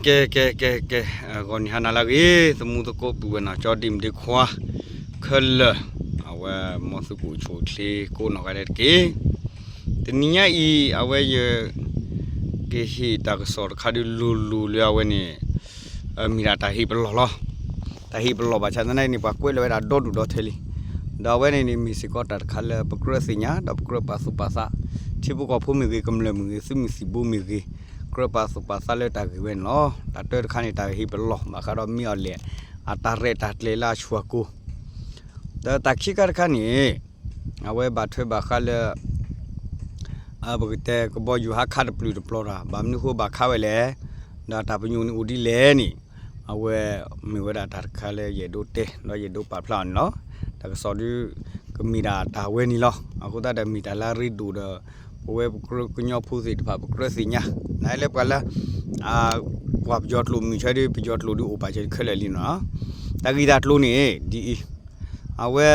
ကဲ ကဲ ကဲ ကဲ ဂီၤနံၤဟါနၤလၢအဂ့ၤ သမူသကိးပုၢ်ဝဲၢ်နီၢ်ကၠီဒံၣ်မုၣ်ဒံၣ်ခွါ ခဲလၢာ် အဝဲမ်သုကအိၣ်ဆူၣ်အိၣ်ချ့ကိးနီၢ်ဂၤဒဲးတက့ၢ်. တနံၤညါအံၤ အဝဲယ ကဟ့ၣ်တၢ်ကစီၣ်တခါဒုးလိၤလိၤလၢအဝဲန့ၣ် မ့ၢ်ဒၣ်တၢ်ဟ့ၣ်ပလီၢ်လီၤ. တၢ်ဟ့ၣ်ပလီၢ်ဘၣ်ဆၣ်သနာ်က့န့ၣ် ပှၤကွဲးလီၤဝဲဒၣ်ဒီဒူၣ်ဒီထၢလံ. ဒီးအဝဲန့ၣ်န့ၣ် မ့ၢ်စ့ၢ်ကီးတၢ်တခါလၢပကြၢးသ့ၣ်ညါ ဒီးပကြၢးပာ်သူၣ်ပာ်သး ထံဖိကီၢ်ဖိမ့ၢ်ဂ့ၤ ကမျၢၢ်မ့ၢ်ဂ့ၤ သုးမုၢ်သံၣ်ဘိမ့ၢ်ဂ့ၤ ကြၢးပာ်သူၣ်ပာ်သးလၢတၢ်ဂ့ၢ်ဝဲန့ၣ်လီၤ. တၢ်တၢတခါန့ၣ် တၢ်ဟ့ၣ်ပလီၢ်ဘၣ်ဃးဒီးမ့ၢ်အီၤလဲၣ် အတၢ်ရဲၣ်တၢ်ကျဲၤလၢအဆူၣ်အကိၤ ဒီးတၢ်ခံခါတခါန့ၣ် အဝဲဘၣ်ထွဲဘၣ်ဃးလၢ ပကတဲကဘီယူၤဟးခးတပျုာ်တပျီၤတၢ် ဘၣ်မနုၤဃိဘၣ်ခးဝဲလဲၣ်, ဒီးတၢ်ပညိၣ်န့ၣ်အိၣ်ဒ်လဲၣ်န့ၣ် အဝဲမ့ၢ်ဝဲဒၣ်တၢ်တခါလၢယအဲၣ်ဒိးတဲ ဒီးယအဲၣ်ဒိးပာ်ဖျါအီၤန့ၣ်လီၤ. တၢ်ကစီၣ်ဒုး ကမ့ၢ်ဒၣ်တၢ်ဝဲန့ၣ်လီၤ. အဃိသတးဒီးမ့ၢ်တၢ်လၢအရ့ဒိၣ်ဒီး ပဝဲပကြၢးကညီဖိသ့ၣ်တဖၣ် ပကြၢးသ့ၣ်ညါ နလၢပှၤလၢ ကွၢ်ပယီၤကျိာ်မုၢ်ဆၢဒီး ပယီၤကျိာ်ဒုးအိၣ်ပာ်စၢၤခဲလၢာ်လံန့ၣ်လီၤ. တၢ်ဂ့ၢ်တၢ်ကျိၤန့ၣ် ဒ်အံၤ အဝဲ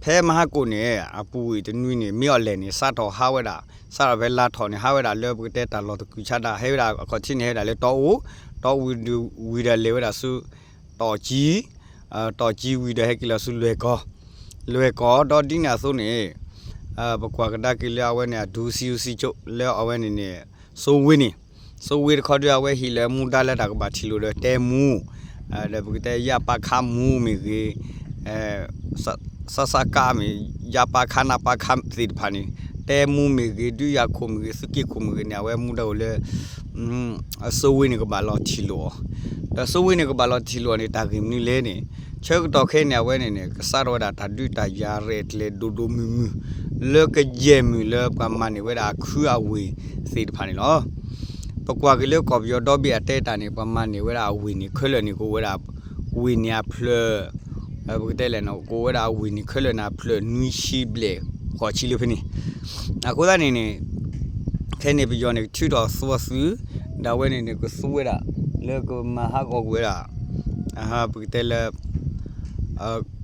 ဖဲမဟါကိၣ်န့ၣ် အပူၤဝံၤတနွံန့ၣ် မ့ၢ်အီၤလဲၣ်န့ၣ် စးထီၣ်ဟးဝဲဒၣ် စးထီၣ်ဖဲလါထီၣ်န့ၣ် ဟးဝဲဒၣ်လၢပကတဲတၢ်လီၢ်တကုာ်ဆါဒၣ် ဟဲဝဲဒၣ်အခီၣ်ထံးန့ၣ် ဟဲဝဲဒၣ်လၢတီအူ, တီအူဝံၤဒီးလဲၤဝဲဒၣ်ဆူ တီၣ်ကံ, တီၣ်ကံဝံၤဒီးဟဲက့ၤလီၤဆူလွဲၢ်ကီၢ်, လွဲၢ်ကီၢ် ဒီးဒ်န့ၣ်အသိးန့ၣ် ပကွၢ်ကဒါက့ၤလၢအဝဲန့ၣ် အဒူစံယိစံကၠိလၢအဝဲန့ၣ်န့ၣ် စိဝ့န့ၣ်, စိဝ့တခီဒီးအဝဲဟ့ၣ်လၢမူဒါလၢတၢ်ကဘၣ်ထံၣ်လိာ်ဒီးတဲမူ, ဒီးပကတဲယၢ်ပၢ်ခါမူမ့ၢ်ဂ့ၤ စစကမ့ၢ် ယၢ်ပၢ်ခါနၢ်ပၢ်ခါသ့ၣ်တဖၣ်န့ၣ် တဲမူမ့ၢ်ဂ့ၤ ဒုးယၤခိၣ်မ့ၢ်ဂ့ၤ သုးက့ခိၣ်မ့ၢ်ဂ့ၤန့ၣ် အဝဲမူဒါအိၣ်လၢ စိဝ့န့ၣ်ကဘၣ်လီၤထံၣ်လိာ်အီၤ, ဒီးစိဝ့န့ၣ်ကဘၣ်လီၤထံၣ်လိာ်အီၤန့ၣ် တၢ်ဂ့ၢ်မနုၤလဲၣ်န့ၣ် ဆၢကတီၢ်ခဲအံၤန့ၣ် အဝဲန့ၣ်န့ၣ် ကစးထီၣ်ဝဲဒၣ်တၢ်ဒုးတၢ်ယၤရဲၣ်ကျဲၤဒိၣ်ဒိၣ်မုၢ်မုၢ် လၢကယဲၢ်မုၢ်လၢပှၤမၤန့ၢ်ဝဲဒၣ်အခုအဝ့ၢ်သ့ၣ်တဖၣ်န့ၣ်လီၤ. ပကွၢ်က့ၤလၢကီၢ်ပယီၤဒီဘ့ၣ်အတဲတၢ်န့ၣ် ပှၤမၤန့ၢ်ဝဲဒၣ်အဝ့ၢ်န့ၣ်ခဲလၢာ်န့ၣ် ကအိၣ်ဝဲဒၣ် ဝ့ၢ်န့ၣ်အဖျၢၣ် ပကတဲလဲၣ်န့ၣ် ကအိၣ်ဝဲဒၣ်အဝ့ၢ်န့ၣ်ခဲလၢာ်န့ၣ် အဖျၢၣ်နွံဆံဘျဲၣ်ဃိးဆံလၢဖဲန့ၣ်, အဃိသတးန့ၣ်န့ၣ် ခဲန့ၣ်ပယီၤန့ၣ် ကထုးထီၣ်သဝီသုး ဒီးအဝဲန့ၣ်န့ၣ် ကသူဝဲဒၣ် လၢကမၤဟးဂီၤကွံာ်ဝဲဒၣ် ပကတဲလၢ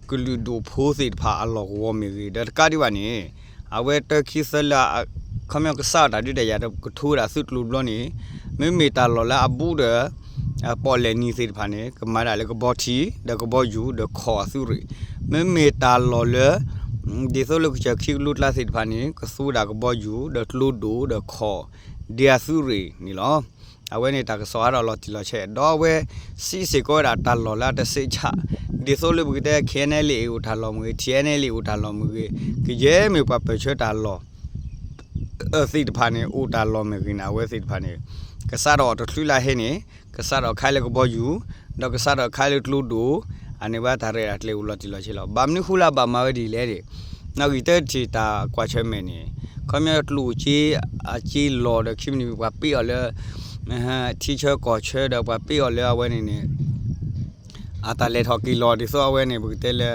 ကလုာ်ဒူၣ်ဖိသ့ၣ်တဖၣ်အလီၢ်ကဝီၤမ့ၢ်ဂ့ၤ ဒီးတကးဒံးဘၣ်န့ၣ် အဝဲတၢခံသၢလၢ ခီပညီကစးထီၣ်တၢ်ဒုးတၢ်ယၤဒီးကထိဝဲဒၣ်သုးကျိၤဘျီန့ၣ် မ့မ့ၢ်တၢ်လီၢ်လၢအဘူးဒီး ပီၣ်လဲၣ်နံၤသ့ၣ်တဖၣ်န့ၣ် ကမၤဒၣ်လၢကဘီထံ ဒီးကဘီယူၤ ဒီးခီၣ်အသုးရ့ၣ်, မ့မ့ၢ်တၢ်လီၢ်လၢ ဒ်သိးလၢကစၢၢ်ခံကလိကျါသ့ၣ်တဖၣ်န့ၣ် ကသူဝဲဒၣ်ကဘီယူၤ ဒီးကျိဒိၣ် ဒီးခီၣ် ဒ်အသုးရ့ၣ်န့ၣ်လီၤ. အဝဲန့ၣ်တၢ်ကစီၣ်ဟးထီၣ်လီၤတံၢ်လီၤဆဲး ဒီးအဝဲစံးစ့ၢ်ကီးဝဲဒၣ်တၢ်လီၢ်လၢအတဆံးဆး ဒ်သိးလၢပကတဲ KNLA အိၣ်တၢ်လီၢ်မ့ၢ်ဂ့ၤ TNLA အိၣ်တၢ်လီၢ်မ့ၢ်ဂ့ၤ ကယဲၢ်မ့ၢ်ပှၤပၢၢ်ဆၢတၢ်လီၢ် သ့ၣ်တဖၣ်န့ၣ် အိၣ်တၢ်လီၢ်မ့ၢ်ဂ့ၤန့ၣ် အဝဲသ့ၣ်တဖၣ်န့ၣ် ကစးထီၣ်တချုးလၢဟဲန့ၣ် ကစးထီၣ်ခါလၢကဘီယူၤ ဒီးကစးထီၣ်ခါလၢကျိဒိၣ် အန့ၣ်ဘၣ်တၢ်ရဲၣ်တၢ်ကျဲၤအိၣ်လီၤတံၢ်လီၤဆဲးလီၤ. ဘၣ်မနုၤဃိလၢအဘၣ်မၤဝဲဒ်လဲၣ်န့ၣ် နီၣ်ဂံၢ်တၢတထံၣ်တၢ်ကွၢ်ဆၢၣ်မဲာ်န့ၣ် ခီပညီကျိၣ်စ့ အစ့လီၢ်ဒီးခံမံၤတမံၤ ပှၤပ့ၢ်အီၤလၢ ထံဆၢကီၢ်ဆၢဒီးပှၤပ့ၢ်အီၤလၢအဝဲန့ၣ်န့ၣ် အတၢ်လဲၤထီၣ်က့ၤလီၤ ဒ်သိးအဝဲန့ၣ် ပကတဲလၢ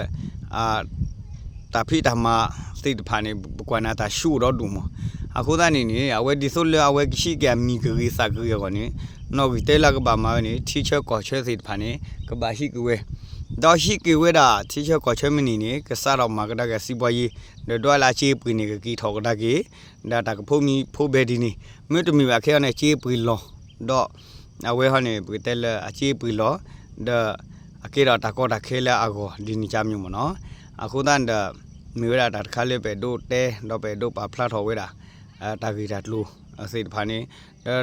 တၢ်ဖံးတၢ်မၤသ့ၣ်တဖၣ်န့ၣ် ပကွၢ်န့ၣ်တၢ်ဆူးအိၣ်ဒီဒူၣ်မး. အဃိသတးန့ၣ်န့ၣ် အဝဲဒ်သိးလၢအဝဲကဟံးက့ၤအမံၤကဂ့ၤသးကဂ့ၤအဂီၢ်န့ၣ် နီၣ်ဂံၢ်တၢလၢကဘၣ်မၤဝဲန့ၣ် ထံဆၢကီၢ်ဆၢသ့ၣ်တဖၣ်န့ၣ် ကဘၣ်ဟံးက့ၤဝဲ ဒီးဟံးက့ၤဝဲဒၣ်ထံဆၢကီၢ်ဆၢမ့ၢ်န့ၣ်န့ၣ် ကစးထီၣ်မၤကဒါက့ၤစံးဘီယ့ ဒီးဒွးလၢအစ့ပှ့ၤန့ၣ် ကက့ၤထီၣ်ကဒါက့ၤ ဒီးတၢ်ကဖိမံၤဖိဘဲဒ်န့ၣ် မ့တမ့ၢ်ဘၣ်ခဲအံၤန့ၣ် စ့ပှ့ၤလီၤ ဒီး အဝဲဟီန့ၣ် ပကတဲလၢအစ့ပှ့ၤလီၤ ဒီး အကဲထီၣ်တၢ်ကီတၢ်ခဲလၢအဂီၢ်ဒ်န့ၣ်ကါမံၤမ့ၢ်နီၤ. အဃိသတးဒီး မ့ၢ်ဝဲဒၣ်တၢ်တခါလၢပအဲၣ်ဒိးတဲ ဒီးပအဲၣ်ဒိးပာ်ဖျါထီၣ်ဝဲဒၣ် တၢ်ဂ့ၢ်တၢ်ကျိၤသ့ၣ်တဖၣ်န့ၣ်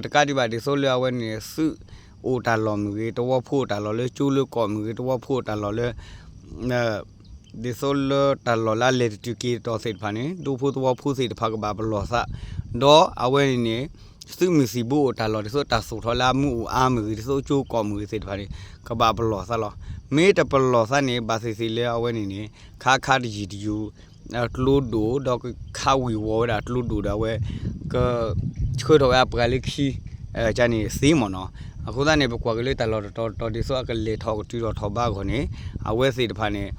ဒီးတကးဒံးဘၣ်ဒ်သိးလၢအဝဲန့ၣ် သုးအိၣ်တၢ်လီၢ်မ့ၢ်ဂ့ၤ သဝီဖိအိၣ်တၢ်လီၢ်လၢကၠိလၢကီၢ်မ့ၢ်ဂ့ၤ သဝီဖိအိၣ်တၢ်လီၢ်လၢ ဒ်သိးလၢတၢ်လီၢ်လၢအလဲၤတတုၤက့ၤတတီၤသ့ၣ်တဖၣ်န့ၣ် ဒူဖိသဝီဖိသ့ၣ်တဖၣ်ကဘၣ်ပလီၢ်သး ဒီးအဝဲန့ၣ်န့ၣ် သုးမုၢ်သံၣ်ဘိအိၣ်တၢ်လီၢ် ဒ်သိးတၢ်သိၣ်ထီၣ်လၢအမုၢ်အိၣ်အါမ့ၢ်ဂ့ၤ ဒ်သိးကၠိကီၢ်မ့ၢ်ဂ့ၤသ့ၣ်တဖၣ်န့ၣ် ကဘၣ်ပလီၢ်သးလီၤ. မ့ၢ်တပလီၢ်သးန့ၣ် ဘၣ်သ့ၣ်သ့ၣ်လၢအဝဲန့ၣ်န့ၣ် ခါခါတယံာ်တယုာ် ကျိဒိၣ် ဒီးခးဝံၤဝီၤဝဲဒၣ်ကျိဒိၣ်ဒီးအဝဲ ကဆှၢထီၣ်ဝဲအပှၤလၢခံ န့ၣ်သ့မ့ၢ်နီၤ. အဃိသတးန့ၣ် ပကွၢ်က့ၤလၢတၢ်လီၢ်တတီၤတတီၤ ဒ်သိးအကလဲၤထီၣ်ကတုၤထီၣ်ထီၣ်ဘးအဂီၢ်န့ၣ် အဝဲသ့ၣ်တဖၣ်န့ၣ်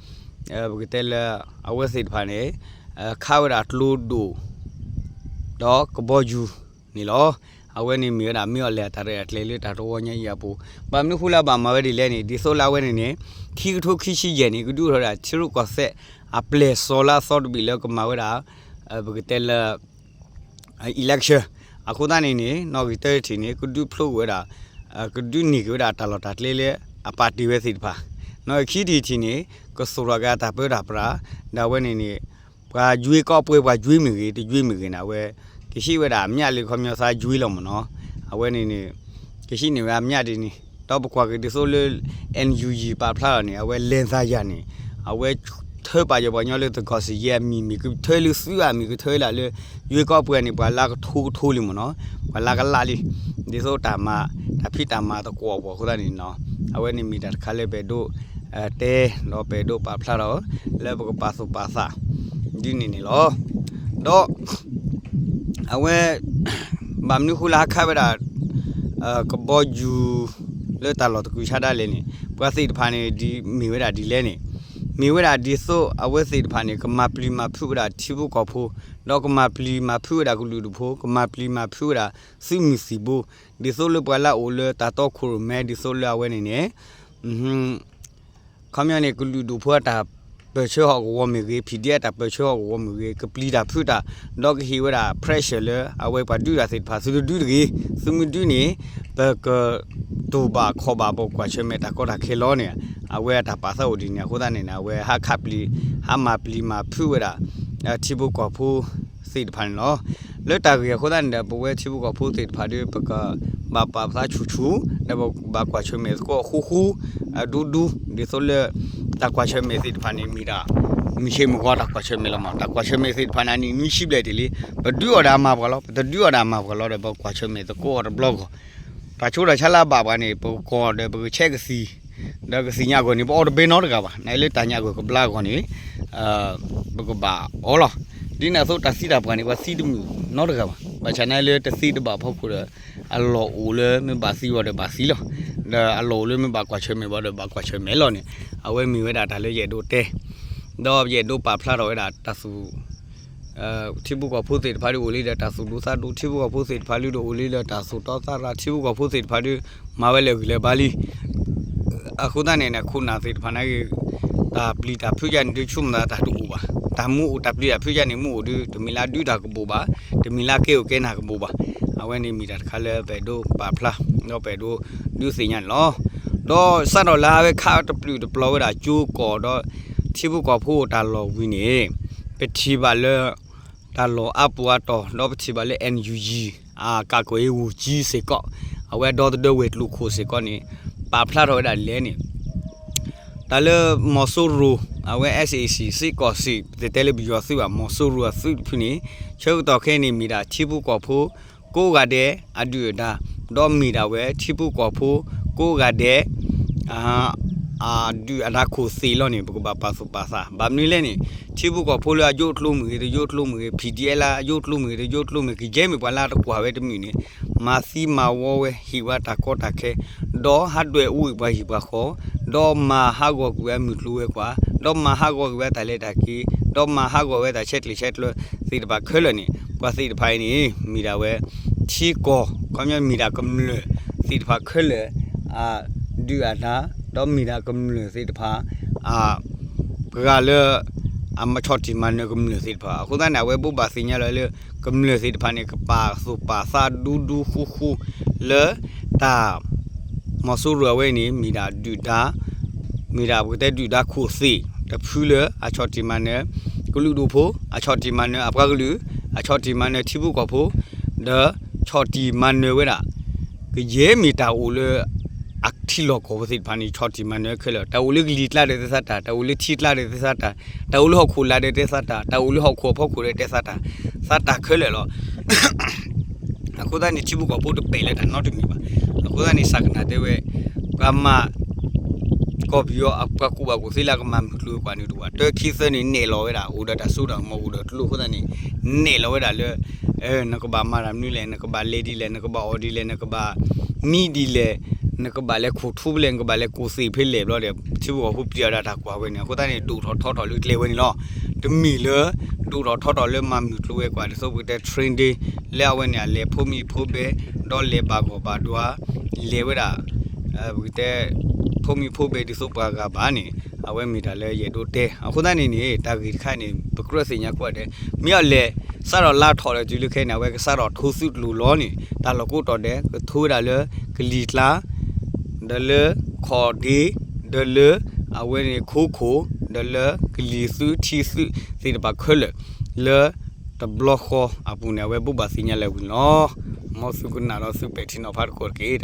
ပကတဲလၢ အဝဲသ့ၣ်တဖၣ်န့ၣ် ခးဝဲဒၣ်ကျိဒိၣ် ဒီးကဘီယူၤန့ၣ်လီၤ. အဝဲန့ၣ်မ့ၢ်ဝဲဒၣ်မ့ၢ်အီၤလဲၣ်အတၢ်ရဲၣ်တၢ်ကျဲၤလၢတၢ်တဝီညါအံၤအပူၤ ဘၣ်မနုၤဃိလၢအဘၣ်မၤဝဲဒ်လဲၣ်န့ၣ် ဒ်သိးလၢအဝဲန့ၣ်န့ၣ် ခံကထိခံဆံယဲၢ်န့ၣ် ကဒုးအိၣ်ထီၣ်ဝဲဒၣ်ထံရူၢ်ကီၢ်သဲးအပျဲၢ်စီၤလၢအသီတဘ့ၣ်လၢကမၤဝဲဒၣ် ပကတဲလၢ election အဃိသတးန့ၣ်န့ၣ် နီၣ်ဂံၢ်တၢတထံၣ်န့ၣ် ကဒုးဖျိကွံာ်ဝဲဒၣ် ကဒုးန့ၢ်က့ၤဝဲဒၣ်တၢ်လီၢ်တၢ်ကျဲလၢအပာ်တ့ၢ်ဝဲသ့ၣ်တဖၣ်, နီၢ်ခံထံၣ်တထံၣ်န့ၣ် ကသိၣ်ထီၣ်က့ၤအတၢ်ပၢတၢ်ပြး, ဒီးအဝဲန့ၣ်န့ၣ် ပှၤယွ့ကီးပှဲၤ ပှၤယွ့မ့ၢ်ဂ့ၤ တယွ့မ့ၢ်ဂ့ၤန့ၣ် အဝဲ ကဟံးဝဲဒၣ်အမျးလၢခီပညီသးယွ့လီၤမ့ၢ်နီၤ, အဝဲန့ၣ်န့ၣ် ကဟံးန့ၢ်ဝဲအမျးဒ်န့ၣ်, ဒီးပကွၢ်က့ၤဒ်သိးလၢ NUG ပာ်ဖျါထီၣ်န့ၣ် အဝဲလဲၤသးယၤန့ၣ် အဝဲထၢပာ်ယီၤပှၤကညီလၢသကိးစံယဲအမံၤ မ့ၢ်ကထၢလၢသုးအမံၤ ကထၢလၢ ယွ့ကီးပှဲၤန့ၣ် ပှၤလၢကထိကထိလံမ့ၢ်နီၤ, ပှၤလၢကလးလံ, ဒ်သိးတၢ်မၤ တၢ်ဖံးတၢ်မၤသကိးပှၤအဃိသတးန့ၣ်နီၤ, အဝဲန့ၣ်မ့ၢ်တၢ်တခါလၢပအဲၣ်ဒိး တဲ ဒီးပအဲၣ်ဒိးပာ်ဖျါထီၣ် လၢပကပာ်သူၣ်ပာ်သး ဒ်န့ၣ်န့ၣ်လီၤ. ဒီး အဝဲ ဘၣ်မနုၤဃိလၢဟးခးဝဲဒၣ် ကဘီယူၤ လၢတၢ်လီၢ်တကုၤဆါဒၣ်လဲာ်န့ၣ် ပှၤသ့ၣ်တဖၣ်န့ၣ် မ့ၢ်ဝဲဒၣ်ဒ်လဲၣ်န့ၣ်, မ့ၢ်ဝဲဒၣ်ဒ်သိးအဝဲသ့ၣ်တဖၣ်န့ၣ် ကမၤပျံၤမၤဖုးဝဲဒၣ်ထံဖိကီၢ်ဖိ, ဒီးကမၤပျံၤမၤဖုးဝဲဒၣ်ကလုာ်ဒူၣ်ဖိ, ကမၤပျံၤမၤဖုးဝဲဒၣ်သုးမုၢ်သံၣ်ဘိ, ဒ်သိးလၢပှၤလၢအအိၣ်လၢတၢ်တီခိၣ်ရိၣ်မဲ ဒ်သိးလၢအဝဲန့ၣ်န့ၣ် ခီပညီန့ၣ် ကလုာ်ဒူၣ်ဖိအတၢ်ပၢၢ်ဆၢဟီၣ်ကဝီၤမ့ၢ်ဂ့ၤ, PDF အတၢ်ပၢၢ်ဆၢဟီၣ်ကဝီၤမ့ၢ်ဂ့ၤ, ကပျံၤတၢ်ဖုးတၢ်, ဒီးကဟ့ၣ်ဝဲဒၣ် pressure လၢအဝဲပှၤဒုးတၢ်သ့ၣ်တဖၣ် သုတဒုးတဂ့ၤ, သုမ့ၢ်ဒုးန့ၣ် ပကတိၢ်ဘၣ်ခီၣ်ဘၣ် ပကွၢ်ဆၢၣ်မဲာ်တၢ်ကီတၢ်ခဲလီၤန့ၣ်, အဝဲအတၢ်ပာ်သးအိၣ်ဒ်န့ၣ် အဃိသတးန့ၣ် အဝဲဟးခးပျံၤ ဟးမၤပျံၤမၤဖုးဝဲဒၣ် ထံဖိကီၢ်ဖိသ့ၣ်တဖၣ်န့ၣ်လီၤ. လၢတၢ်ဂ့ၢ်အဃိသတးန့ၣ်ဒီး ပဝဲထံဖိကီၢ်ဖိသ့ၣ်တဖၣ်ဒီး ပကဘၣ်ပာ်သးဆူၣ်ဆူၣ် ဒီးပဘၣ်ကွၢ်ဆၢၣ်မဲာ်သကိးဃူဃူ အဒူဒူ ဒ်သိးလၢ တၢ်ကွၢ်ဆၢၣ်မဲာ်သ့ၣ်တဖၣ်န့ၣ် မ့ၢ်ဒၣ် မုၢ်ဆ့ၣ်မုၢ်ဂီၤတၢ်ကွၢ်ဆၢၣ်မဲာ်လီၤမး, တၢ်ကွၢ်ဆၢၣ်မဲာ်သ့ၣ်တဖၣ်န့ၣ် အနံၣ်နွံဆံဘျဲၣ်တ့ၢ်လံ, ပဒုးအီၣ်ဒီးအမၤပှၤလီၤ, ပတဒုးအီၣ်ဒီးအမၤပှၤလီၤဒီး ပကွၢ်ဆၢၣ်မဲာ်သကိးအီၤတဘျီဂီၢ်, တၢ်ဆိးတၢ်ဆါလၢအဘၣ်ပှၤန့ၣ် ပကီၢ်ဒီးပကဆဲးကသံၣ်, ဒီးကသံၣ်ညၣ်အဂီၢ်န့ၣ် ပအီတဘဲနီတဂၤဘၣ်, နလၢတၢ်ညၣ်အဂီၢ်ကဘျါအဂီၢ်န့ၣ် ပကဘၣ်အီလီၤ. ဒ်န့ၣ်အသိးတၢ်သံတၢ်ပှၢ်န့ၣ် ပှၤသံတမုာ်နီတဂၤဘၣ်, ဘၣ်ဆၣ်နလၢတသံတဘၣ်အဖီခိၣ်ဒီး အလီၢ်အိၣ်လၢမ့ၢ်ဘၣ်သံဝဲဒီးဘၣ်သံလီၤ, ဒီးအလီၢ်အိၣ်လၢမ့ၢ်ဘၣ်ကွၢ်ဆၢၣ်မဲာ်ဝဲဒီးဘၣ်ကွၢ်ဆၢၣ်မဲာ်လီၤန့ၣ်, အဝဲမ့ၢ်ဝဲဒၣ်တၢ်လၢယအဲၣ်ဒိးတဲ ဒီးယအဲၣ်ဒိးပာ်ဖျါထီၣ်ဝဲဒၣ်တၢ်သူၣ် ထံဖိကီၢ်ဖိသ့ၣ်တဖၣ်ဒုးအိၣ်လံဒီးတၢ်သူၣ်ဒူသးဒူ, ထံဖိကီၢ်ဖိသ့ၣ်တဖၣ်လၢဒုးအိၣ်လံဒီးတၢ်သူၣ်တီသးရၤ, ထံဖိကီၢ်ဖိသ့ၣ်တဖၣ်ဒုး မၤဝဲလၢအဂ့ၢ်လၢၤဘၣ်လံ. အဃိသတးန့ၣ် ခိၣ်နၢ်သ့ၣ်တဖၣ်န့ၣ်ဂ့ၤ, တၢ်ပျံၤတၢ်ဖုးယါန့ၣ်ဒုး ဆိကမိၣ်သးတၢ်တအိၣ်ဘၣ်, တၢ်မူအိၣ်တၢ်ပျံၤတၢ်ဖုးယါန့ၣ် မူအိၣ်ဒုး တမ့ၢ်လၢအဒုးတၢ်ကဘိးဘၣ်, တမ့ၢ်လၢအကဲအိၣ်ကဲနၢ်ကဘိးဘၣ်. အဝဲန့ၣ်မ့ၢ်တၢ်တခါလၢပအဲၣ်ဒိးပာ်ဖျါ ဒီးပအဲၣ်ဒိးဒုးသ့ၣ်ညါန့ၣ်လီၤ. ဒီးစးထီၣ်လၢအဝဲခးတပျုာ်တပျီၤဝဲဒၣ်ကၠိကီၢ်ဒီး ထံဖိကီၢ်ဖိအတၢ်လီၢ်ဝံၤန့ၣ် ပထံၣ်ဘၣ်လၢ တၢ်လီၢ်အါပူၤအါတီၤ ဒီးပထံၣ်ဘၣ်လၢ NUG အကးကီၤအ့ၣ်ဝူၤကၠံစ့ၢ်ကီး, အဝဲဒီသဒၢဝဲၤကျိၤခိၣ်စ့ၢ်ကီးန့ၣ် ပာ်ဖျါထီၣ်ဝဲဒၣ်လဲၣ်န့ၣ် တၢ်လၢမီၤစိရိၤ အဝဲ SAC စ့ၢ်ကီးစ့ၢ် ပတတဲလၢပယီၤသုးဘၣ် မီၤစိရိၤအသုးတဖုန့ၣ် ဆၢကတီၢ်ခဲအံၤန့ၣ် မ့ၢ်ဒၣ်ထံဖိကီၢ်ဖိ ကိးဂၤဒဲးအဒုၣ်အဒါ, ဒီးမ့ၢ်ဒၣ်ဝဲထံဖိကီၢ်ဖိ ကိးဂၤဒဲး အဒုၣ်အဒါခိၣ်သ့ၣ်လီၤန့ၣ် ပကဘၣ်ပာ်သူၣ်ပာ်သး. ဘၣ်မနုၤလဲၣ်န့ၣ် ထံဖိကီၢ်ဖိလၢအယိးကျိမ့ၢ်ဂ့ၤ တယိးကျိမ့ၢ်ဂ့ၤ, PDF လၢအယိးကျိမ့ၢ်ဂ့ၤ တယိးကျိမ့ၢ်ဂ့ၤ ကယဲၢ်မ့ၢ်ပှၤလၢအတကွၢ်ဝဲတမုာ်န့ၣ် မၤသံမၤဝီဝဲ ဟ့ၣ်ဝဲတၢ်ကီတၢ်ခဲ ဒီးဟးဒွဲၣ်အူအံၤပှၤဟံၣ်ပှၤဃီ ဒီးမၤဟးဂီၤကွံာ်ဝဲအမုၢ်ကျိၤဝဲၤကွာ်, ဒီးမၤဟးဂီၤကွံာ်ဝဲတၢ်လဲၤတၢ်က့ၤ, ဒီးမၤဟးဂီၤဝဲတၢ်ဆဲးကျိးဆဲးကျၢသ့ၣ်တဖၣ်ခဲလၢာ်န့ၣ် ပှၤသ့ၣ်တဖၣ်အံၤန့ၣ် မ့ၢ်ဒၣ်ဝဲ ထံကီၢ် ခီပညီမ့ၢ်ဒၣ်ကမျၢၢ်သ့ၣ်တဖၣ်ခဲလၢာ် အဒုၣ်အဒါ, ဒီးမ့ၢ်ဒၣ်ကမျၢၢ်သ့ၣ်တဖၣ် အ ပှၤလၢ အဆီၣ်တံၢ်မၤနၢၤကမျၢၢ်သ့ၣ်တဖၣ်. အဃိသတးန့ၣ် အဝဲဘိးဘၣ်သ့ၣ်ညါလီၤလၢ ကမျၢၢ်သ့ၣ်တဖၣ်န့ၣ် ကပာ်သူၣ်ပာ်သးဒူဒူဃူဃူလၢ တၢ် မီၤစိရိၤအဝဲအံၤန့ၣ် မ့ၢ်ဒၣ်ဒုၣ်ဒါ မ့ၢ်ဒၣ်ပကတဲဒုၣ်ဒါခိၣ်သ့ၣ်တဖုလၢ အဆီၣ်တံၢ်မၤနၢၤ ကလုာ်ဒူၣ်ဖိ, အဆီၣ်တံၢ်မၤနၢၤအပှၤကလုာ်, အဆီၣ်တံၢ်မၤနၢၤထံဖိကီၢ်ဖိ, ဒီးဆီၣ်တံၢ်မၤနၢၤဝဲဒၣ် ကယဲၢ်မ့ၢ်တၢ်အိၣ်လၢ အထံလီၢ်ကီၢ်ပူၤသ့ၣ်တဖၣ်န့ၣ် ဆီၣ်တံၢ်မၤနၢၤခဲလၢာ်, တၢ်အိၣ်လၢကလံၤကျါဒီးတဲသးတၢ်, တၢ်အိၣ်လၢထံကျါဒီးတဲသးတၢ်, တၢ်အိၣ်လၢဟီၣ်ခိၣ်လာ်ဒီးတဲသးတၢ်, တၢ်အိၣ်လၢဟီၣ်ခိၣ်အဖီခိၣ်ဒီးတဲသးတၢ်, သးတၢ်ခဲလၢာ်လီၤ. အဃိသတးန့ၣ် ထံဖိကီၢ်ဖိတပဲာ်လၢတၢ်နီတမံၤဘၣ်. အဃိသတးန့ၣ် စးကနၣ်တဲဝဲ ပှၤမၤ ကီၢ်ပယီၤအပှၤကူၣ်ဘၣ်ကူၣ်သ့လၢကမၤမုၢ်ကျိၤဝဲၤကွာ်န့ၣ်တအိၣ်ဘၣ်. တၢ ခံ သၢန့ၣ် နဲၣ်လီၤဝဲဒၣ် အိၣ်ဒီးတၢ်စိတၢ်ကမီၤ အိၣ်ဒီးကျိအဃိသတးန့ၣ် နဲၣ်လီၤဝဲဒၣ်လၢ နကဘၣ်မၤတၢ်မနုၤလဲၣ်, နကဘၣ်လဲၤဒ်လဲၣ်, နကဘၣ်အီၣ်ဒ်လဲၣ်, နကဘၣ် မံဒ်လဲၣ်, နကဘၣ်လဲၤခိၣ်ထူဖဲလဲၣ်, နကဘၣ်လဲၤကူၣ်သ့ၣ်ဖဲလဲၣ်ဘျီဒီး ထံဖိကီၢ်ဖိပျံၤအီၤဒီးတၢ်ကွၢ်ဝဲန့ၣ် အဃိသတးန့ၣ် ဒိၣ်ထီၣ်ထီထီၣ်လၢကျဲဝဲန့ၣ်လီၤ. တမ့ၢ်လၢ ဒိၣ်ထီၣ်ထီထီၣ်လၢမၤမုၢ်ကျိၤဝဲၤကွာ် ဒ်သိးပကတဲ training လၢအဝဲန့ၣ် အလဲၤဖိမံၤဖိဘဲ ဒီးလဲၤဘၣ်ဂီၢ်ဘၣ်ဒွါ လဲၤဝဲဒၣ် ပကတဲ ဖိမံၤဖိဘဲဒ်သိးပှၤဂၤဘၣ်န့ၣ် အဝဲမ့ၢ်တၢ်လၢယအဲၣ်ဒိးတဲ. အဃိသတးန့ၣ်န့ၣ် တၢ်ဂ့ၢ်တခါန့ၣ် ပကြၢးသ့ၣ်ညါကွၢ်ဒဲး မ့ၢ်အီၤလဲၤ စးထီၣ်လါထီၣ်ဒီးတုၤလၢခဲအံၤန့ၣ် အဝဲကစးထီၣ်ထိးသုးကျိၤလီၤန့ၣ် တၢ်လီၢ်ကိးတီၤဒဲး ကထိးဝဲဒၣ်လၢ ကလံၤကျါ ဒီးလၢခီၣ်ဒ့, ဒီးလၢအဝဲန့ၣ်ခိခိၣ်, ဒီးလၢကလံၤသုးထံသုးသ့ၣ်တဖၣ်ခဲလၢာ်, လၢတဘျီဃီအပူၤန့ၣ် အဝဲဘိးဘၣ်သ့ၣ်ညါလၢာ်ဝံၤန့ၣ်လီၤ. မ်သုကနၣ်ဒီးသုပဲာ်ထံနီၤဖးသကိးတက့ၢ်.